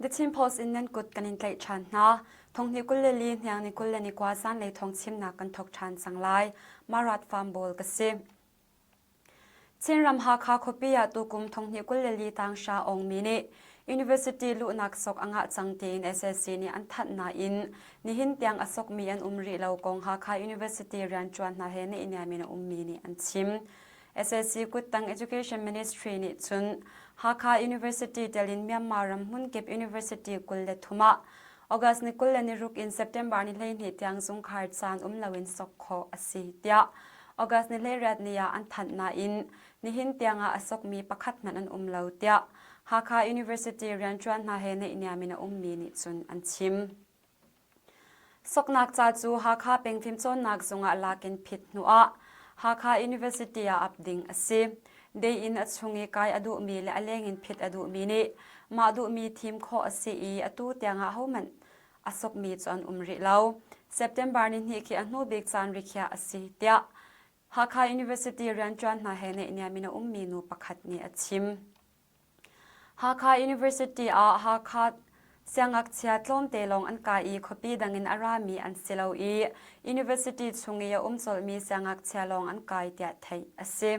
The Chin Post in nan kut kan in tlaih ṭhan hna. Thonghnih 24 hniang ni 21 zanlei thawng chimnak kan thawk ṭhan cang lai. Marat Farm Bawl ka si. Chinram Hakha khuapi ah tukum thonghnih 24 tanghra awngmi nih University luhnak sok a ngah cang tiin SSC nih an thanh nain nihin tiang a sokmi an um rih lo kong Hakha University rianṭuan hna he naihniam in a ummi nih an chim. SSC kuttang Education Ministry nih cun Hakha University tel in Myanmar ram hmunkip University 23 ah August ni 26 in September ni 12 tiang zungkhar caan um loin sok khawh a si tiah August ni 18 ni ah an thanh nain nihin tiangah a sokmi pakhat hmanh an um lo tiah Hakha University rianṭuan hna he naihniam in a ummi nih cun an chim. Soknak ca cu Hakha peng fimcawnnak zung ah lak in phit hnu ah Hakha University ah ap ding a si. Day in a chung i kai a duhmi le a leng in phit a duhmi nih mah duhmi thim khawh a si i atu tiangah hohmanh a sokmi cu an um rih lo. September ni hnih khi a hnu bik caan rikhiah a si tiah Hakha University rianṭuan hna he naihniam in a ummi nu pakhat nih a chim. Hakha University ah Hakha siangngakchia tlawmte lawng an kai i khuapi dang in a rami an si lo i university chung i a um colhmi siangngakchia lawng an kai tiah theih a si.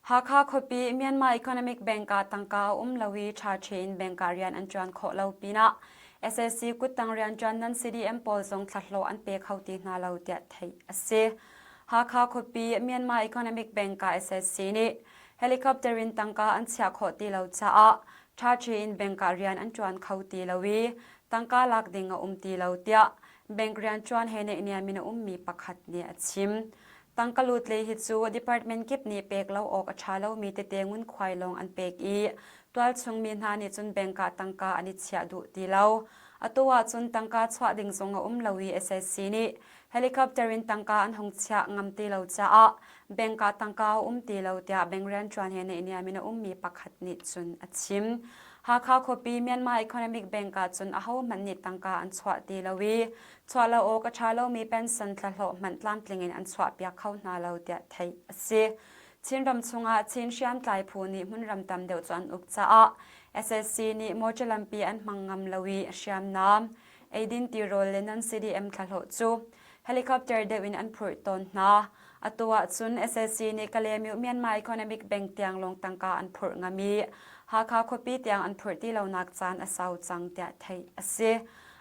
Hakha khuapi Myanmar Economic Bank ah tangka a um lo i ṭhaṭhi in bank ah rian an ṭuan khawh lo pinah SAC kuttang rianṭuan nan CDM pawl zong thlahlawh an pe kho ti hna lo tiah theih a si. Hakha khuapi Myanmar Economic Bank ah SAC nih helicopter in tangka an chiah khawh ti lo caah ṭhaṭhi in bank ah rian an ṭuan kho ti lo i tangka lak ding a um ti lo tiah bank rianṭuan he naihniam in a ummi pakhat nih a chim. Tangka lut lei hi cu department kip nih pek lo awk a ṭha lomi tete ngunkhuai lawng an pek i tualchung mi hna nih cun bank ah tangka an i chiah duh ti lo. Atu ahcun tangka chuah ding zong a um lo i SAC nih helicopter in tangka an hung chiah ngam ti lo caah bank ah tangka a um ti lo tiah bank rianṭuan he naihniam in a ummi pakhat nih cun a chim. Hakha khuapi Myanmar Economic Bank ah cun ahohmanh nih tangka an chuah ti lo i chuah lo awk a ṭha lomi pension thlahlawh hmanh tlamtling in an chuahpiak kho hna lo tiah theih a si. Chinram chungah Chin hriamtlai phu nih hmunram tam deuh cu an uk caah SSC nih mawṭaw lampi an hmang ngam lo i hriamnam, eidin tirawl le non-CDM thlahlawh cu helicopter deuh in an phurh tawn hna. Atu ahcun SAC nih Kalaymyo Myanmar Economic Bank tiang lawng tangka an phurh ngam i Hakha khuapi tiang an phurh ti lonak caan a sau cang tiah theih a si.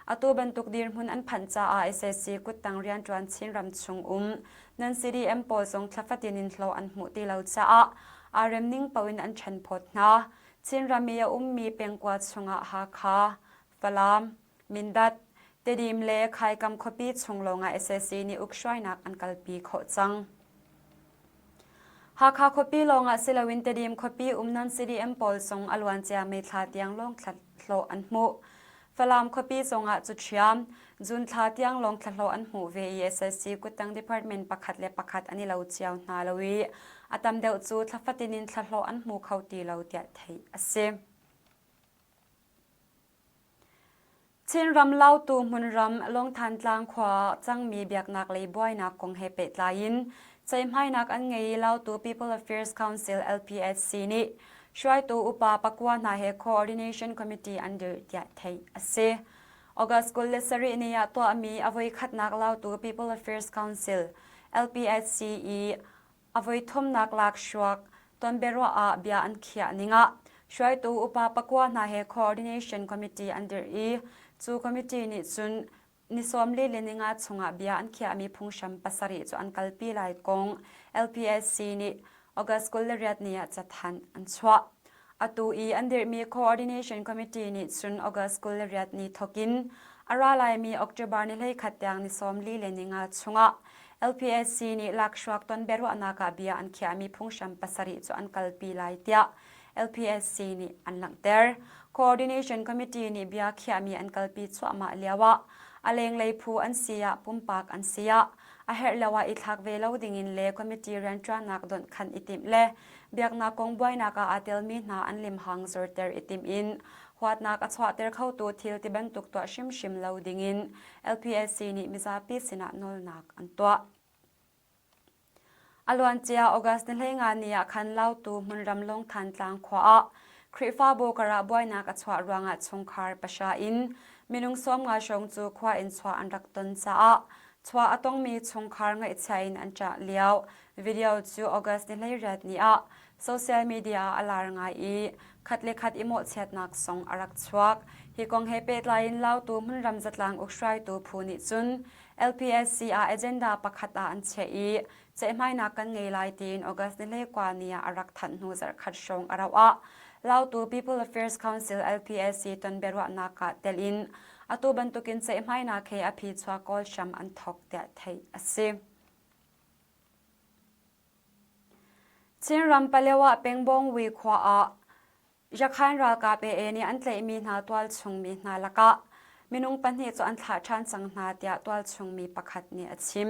Atu bantuk dirhmun an phanh caah SAC kuttang rianṭuan Chinram chung um nan CDM pawl zong thla fatin in hlawh an hmuh ti lo caah aa rem ning paoh in an ṭhenphawt hna. Chinram i a ummi pengkua chungah Hakha, Falam, Mindat, Tedim le Khaikam khuapi chung lawngah sac nih ukhruainak an kalpi khawh cang. Hakha khuapi lawngah si loin Tedim khuapi um non-CDM pawl zong a luancia May thla tiang lawng thlahlawh an hmuh. Falam khuapi zongah cu ṭhiam, June thla tiang lawng thlahlawh an hmuh ve i sac kuttang department pakhat le pakhat an i lo cio hna lo i a tam deuh cu thla fatin in thlahlawh an hmu kho ti lo tiah theih a si. Chinram Lautu hmunram Lungthantlang khua ah cangmi biaknak lei buainak kong he pehtlai in ceihmainak an ngei i Lautu People Affairs Council LPSC nih hruaitu upa pakua hna he Coordination Committee an dirh tiah theih a si. August 27 ni ah tuahmi a voikhatnak Lautu People Affairs Council LPSC i A voithumnak lakhruak tonbiaruah ah bia an khiah ning ah hruaitu upa pakua hna he coordination committee an dirh i cu committee nih cun ni 40 le ninga chungah bia an khiahmi phunghram pasarih cu an kalpi lai kong LPSC nih August 28 ni ah cathanh an chuah. Atu i an dirhmi Coordination Committee nih cun August 28 ni thawkin a ra laimi October ni 11 tiang ni 40 le ninga chungah LPSC nih lakhruak ton biaruahnak ah bia an khiahmi phunghram pasarih cu an kalpi lai tiah LPSC nih an langhter. Coordination Committee nih bia khiahmi an kalpi cuahmah lioah a lenglei phu an si ah pumpak an si ah a herh lo ah i thlak ve lo dingin le committee rianṭuannak donhkhanh i timh le Biaknak kong buainak ah aa telmi hna an limhang zorter i timh in huatnak a chuahter khotu thil ti bantuk tuah hrimhrim lo dingin LPSC nih mizapi sinah nawlnak an tuah. A luancia August ni 15 ni ah khan Lautu hmunram Lungthan tlang khua ah Khrihfabu karah buainak a chuah ruangah chungkhar pahra in minung 50 hrawng cu khua in chuah an rak ton caah chuah a tongmi chungkhar ngaihchia in an ṭah lio video cu August ni 18 ni ah social media ah a lar ngai i khat le khat i mawhchiatnak zong a rak chuak. Hi kong he pehtlai in Lautu hmunram zatlang ukhruaitu phu nih cun LPSC ah agenda pakhat ah an chiah i ceihmainak kan ngei lai tiin August ni 19 ni ah a rak thanh hnu zarhkhat hrawng a rauh ah Lautu People Affairs Council LPSC ton biaruahnak ah tel in atu bantukin ceihmainak he a phi chuak kawl hram an thawk tiah theih a si. Chinram Palewa Pengbawngwi khua ah Yakhain ralkap AA nih an tlaihmi hna tualchung mi hna lakah minung pahnih cu an thlah ṭhan cang hna tiah tualchung mi pakhat nih a chim.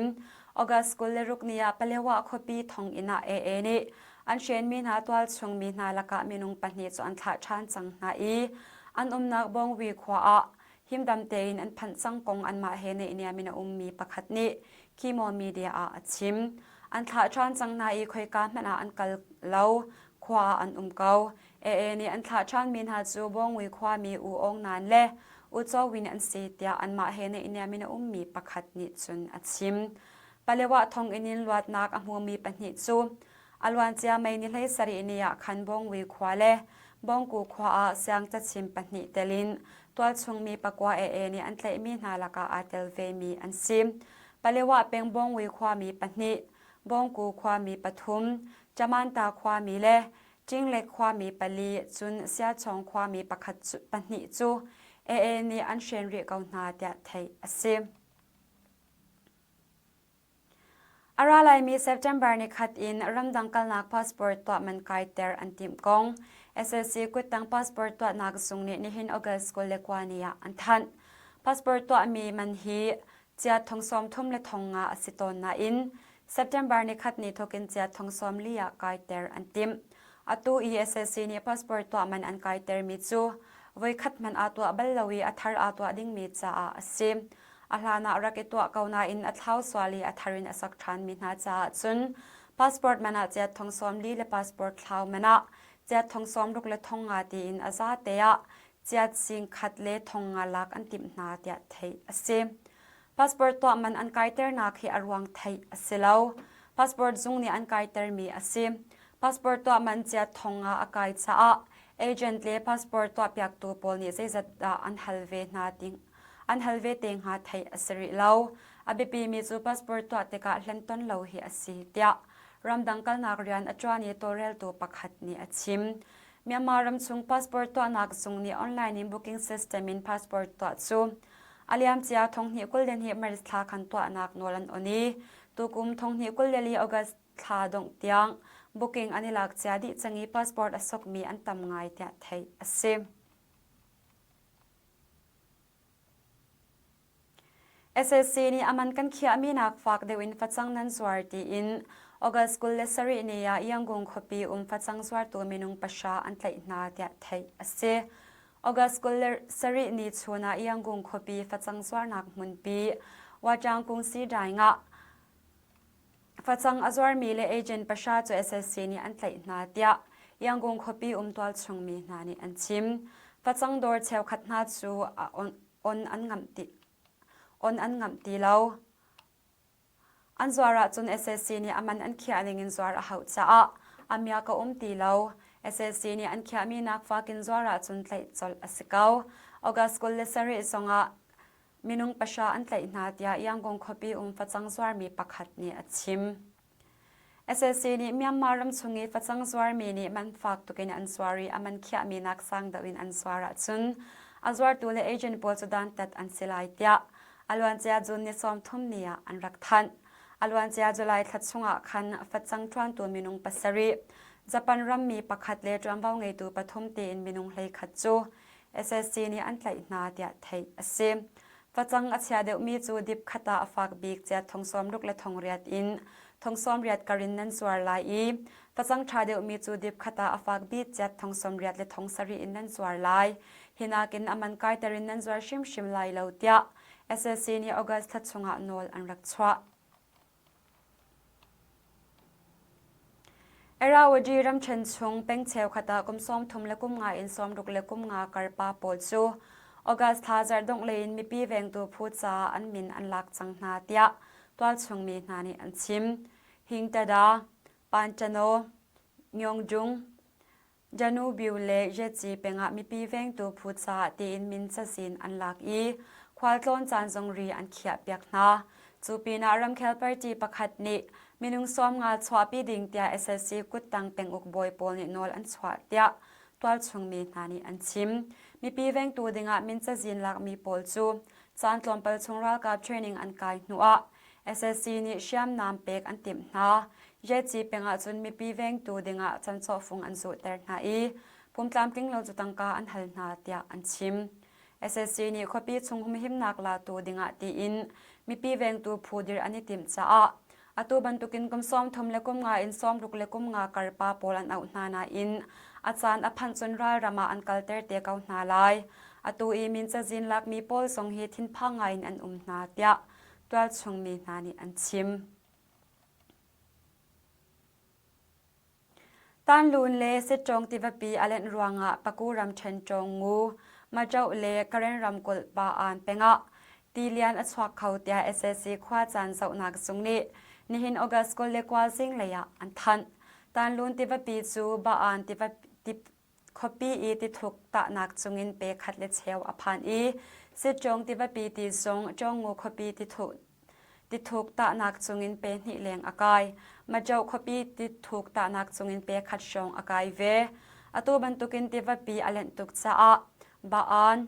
August 26 ni ah Palewa khuapi thonginn ah AA nih an hrenmi hna tualchung mi hna lakah minung pahnih cu an thlah ṭhan cang hna i an umnak Bawngwi khua ah himdam tein an phanh cang kong anmah he naihniam in a ummi pakhat nih Kimo Media ah a chim. An thlah ṭhan cang hna i khoika hmanh ah an kal lo, khua ah an um ko. AA nih an thlah ṭhanmi hna cu Bawngui khuami U Aung Nan le U Cho Win an si tiah anmah he naihniam in a ummi pakhat nih cun a chim. Palewah thonginn in luatnak a hmumi pahnih cu a luancia May ni 17 ni ah khan Bawngui khua le Bawngku khua ah siang cachim pahnih tel in tualchung mi pakua AA nih an tlaihmi hna lakah aa tel vemi an si. Palewah peng Bawngui khuami pahnih, Bawngku khuami pathum, Chamanta khuami le Ṭinglek khuami pali cun Siachawng khuami pakhat pahnih cu AA nih an hren rih ko hna tiah theih a si. A ra laimi September nikhat in ramdang kalnak passport tuah man kaiter an timh kong SSC kuttang passport tuahnak zung nih nihin August 29 ni ah an thanh. Passport tuahmi man hi chiat thong sawm thum le thong nga a si tawn nain September nikhat ni thawkin chiat thong sawm li ah kaiter an timh. Atu i SSC nih passport tuah man an kaitermi cu voikhat hmanh aa tuah bal lo i a thar aa tuah dingmi caah a si. A hlan ah rak i tuah ko nain a thlau sual i a thar in a sak ṭhanmi hna caah cun passport man ah chiat thong sawm li le passport thlau man ah chiat thong sawm ruk le thong nga tiin a zate ah chiat sing khat le thong nga lak an timh hna tiah theih a si. Passport tuah man an kaiternak hi a ruang theih a si lo. Passport zung nih an kaitermi a si. Passport tuah man chiat thong nga a kai caah agent le passport tuahpiaktu pawl nih zeizat dah an hal ve hna ti an hal ve te hnga theih a si rih lo. A biapimi cu passport tuah tikah hlen ton lo hi a si tiah ramdang kalnak rian a ṭuan i tawlreltu pakhat nih a chim. Myanmar ramchung passport tuahnak zung nih online in booking system in passport tuah cu a liamcia thonghnih 22 March thla khan tuahnak nawl an on i tukum thonghnih 24 August thla dongh tiang booking an i lak cia dih cang i passport a sokmi an tam ngai tiah theih a si. SSC nih a man kan khiahmi nak fak deuh in facang nan zuar tiin August 27 ni ah Yangon khuapi um facang zuartu minung pahra an tlaih hna tiah theih a si. August 27 ni chun ah Yangon khuapi facang zuarnak hmunpi Wachang Kungsi Daing ah Facang a zuarmi le agent pahra cu SSC nih an tlaih hna tiah Yangon khuapi um tualchung mi hna nih an chim. Facang dawr cheukhat hna cu on an ngamh ti on an ngamh ti lo. An zuar ahcun SSC nih a man an khiah ning in zuar a hauh caah a miak a um ti lo. SSC nih an khiahmi nak fak in zuar ahcun tlaih colh a si ko. August 27 zongah Minung pahra an tlaih hna tiah Yangon khuapi um facang zuarmi pakhat nih a chim. SSC nih Myanmar ramchung i facang zuarmi nih man fak tukin an zuar i a man khiahmi nak sang deuh in an zuar ahcun a zuartu le agent pawl cu dantat an si lai tiah a luancia June ni 30 ni ah an rak thanh. A luancia July thla chungah khan facang ṭuantu minung pasarih, Japan rammi pakhat le ṭuanvo ngeitu pathum tiin minung 11 cu SSC nih an tlaih hna tiah theih a si. Facang a chia deuhmi cu dip khat ah a fak bik ciat thong sawm ruk le thong riat in thong sawm riat kar in nan zuar lai i facang ṭha deuhmi cu dip khat ah a fak bik ciat thong sawm riat le thong sarih in nan zuar lai. Hi nakin a man kaiter in nan zuar hrimhrim lai lo tiah SSC nih August thla chungah nawl an rak chuah. Irrawaddy ramṭhen chung peng cheukhat ah kum 30 le kum nga in 60 le kum nga kar pa pawl cu August thla zarh dongh lei in mipi vengtu phu caah an min an lak cang hna tiah tualchung mi hna nih an chim. Hingtada, Pantano, Myongjung, Danubyu le Yetzi pengah mipi vengtu phu caah tiin min cazin an lak i khualtlawn caan zong ri an khiahpiak hna. Cu pinah ramkhel party pakhat nih minung 50 chuahpi ding tiah SSC kuttang penguk bawi pawl nih nawl an chuah tiah tualchung mi hna nih an chim. Mipi vengtu dingah min cazin lakmi pawl cu caan tlawmpal chung ralkap training an kai hnuah SSC nih hriamnam pek an timh hna. Yetzi peng ahcun mipi vengtu dingah cancawhfung an zuhter hna i pumtlamtling lo cu tangka an hal hna tiah an chim. SSC nih khuapi chung humhimnak latu dingah tiin mipi vengtu phu dir an i timh caah atu bantukin kum 30 le kum nga in 60 le kum nga kar pa pawl an auh hna nain a caan a phanh cun ralram ah an kalter te ko hna lai. Atu i min cazin lakmi pawl zong hi thinphang ngai in an um hna tiah tualchung mi hna nih an chim. Tanlun le Sitṭawng tivapi a lenh ruangah Paku ramṭhen Ṭawngngu, Maṭoh le Karen ramkulh Pa-an pengah tilian a chuak kho tiah sac khuacaan zohnak zung nih nihin August 29 zinglei ah an thanh. Tanlun tivapi cu Ba-an tivapi Khuapi i tithuk tahnak cungin pe khat le cheu a phan i Sitṭawng tivapi ti zong Ṭawngngu khuapi tithuk tahnak cungin pe hnih leng a kai. Maṭoh khuapi tithuk tahnak cungin pe khat hrawng a kai ve. Atu bantukin tivapi a lenh tuk caah Baan,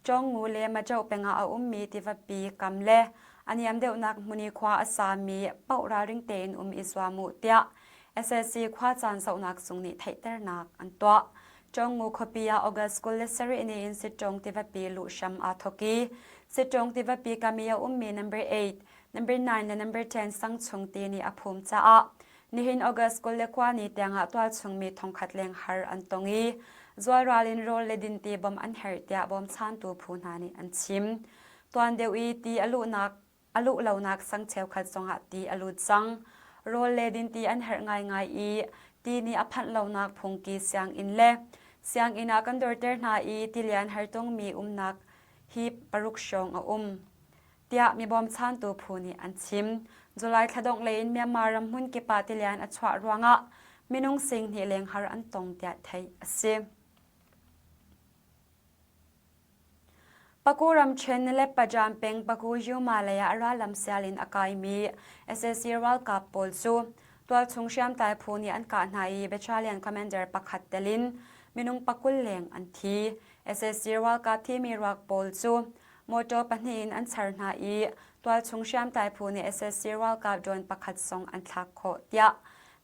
Ṭawngngu le Maṭoh pengah a ummi tivapi kam le a niam deuhnak hmun i khua a sami paoh ralring tein um i zuam u tiah sac khuacaan zohnak zung nih theihternak an tuah. Ṭawngngu khuapi ah August 27 ni in Siṭawng tivapi luh hram aa thawk i Siṭawng tivapi kam i a ummi number 8, number 9 le number 10 sang chung ti nih a phum caah Nihin August 29 ni tiangah tualchung mi thongkhat leng har an tong i zualral in rawl le dinti bawmh an herh tiah bawmchantu phu hna nih an chim. Tuan deuh i ti a luhnak a luh lonak sang cheukhat zongah ti a lut cang. Rawl le dinti an herh ngaingai i ti nih a phanh lonak phungki sianginn le sianginn ah kan dorter hna i tilian hartongmi umnak hi paruk hrawng a um. tiah mi bawmchantu phu nih an chim. July thla dongh lei in Myanmar ram hmun kip ah tilian a chuah ruangah minung sing hnih leng har an tong tiah theih a si. Paku ramṭhen Lepajam peng Paku Yuma lei ah rallam sial in a kaimi sac ralkap pawl cu tualchung hriamtlai phu nih an kah hna i battalion commander pakhat tel in minung pakul leng an thi. Sac ralkap thimi ruak pawl cu Motor pahnih in an char hna i tualchung hriamtlai phu nih sac ralkap drone pakhat zong an thlak khawh tiah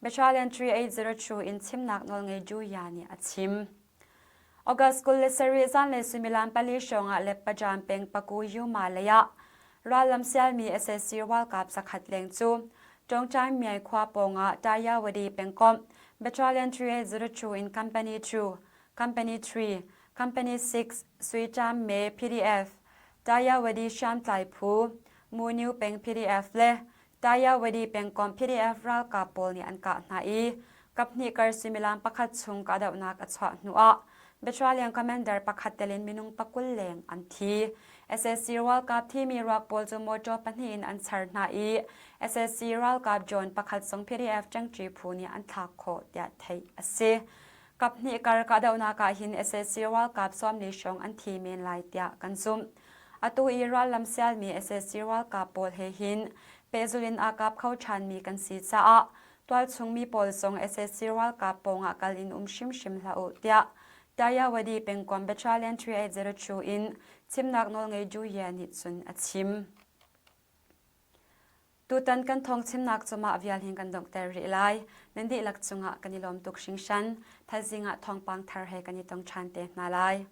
Battalion 3802 in chimnak nawlngei Juya nih a chim. August 27 zanlei suimilam pali hrawngah Leppajan peng Paku Yuma lei ah rallam sialmi sac ralkap zakhat leng cu Tawngṭaing Myai khua pawngah Tayawadi pengkomh Battalion 3802 in Company 2, Company 3, Company 6, Suiṭam Me PDF, Tayawadi hriamtlai phu, Muniu peng PDF le Tayawadi pengkomh PDF ralkap pawl nih an kah hna i kaphnih kar suimilam pakhat chung kahdohnak a chuah hnuah Battalion commander pakhat tel in minung pakul leng an thi. Sac ralkap thimi ruak pawl cu motor pahnih in an char hna i sac ralkap drone pakhat zong PDF ṭangṭi phu nih an thlak khawh tiah theih a si. Kaphnih kar kahdohnak ah hin sac ralkap 40 hrawng an thi men lai tiah kan zumh. Atu i rallam sialmi sac ralkap pawl he hin pehzulh in aa kap kho ṭhanmi kan si caah tualchung mi pawl zong sac ralkap pawngah kal in um hrimhrim hlah u tiah Tayawadi pengkomh Battalion 3802 in chimnak nawlngei Du Ye nih cun a chim. Tutan kan thawngchimnak cu mah vial hin kan donghter rih lai. Nan dihlak cungah kan i lawm tuk hringhran. Thaizing ah thawngpang thar he kan i tong ṭhan te hna lai.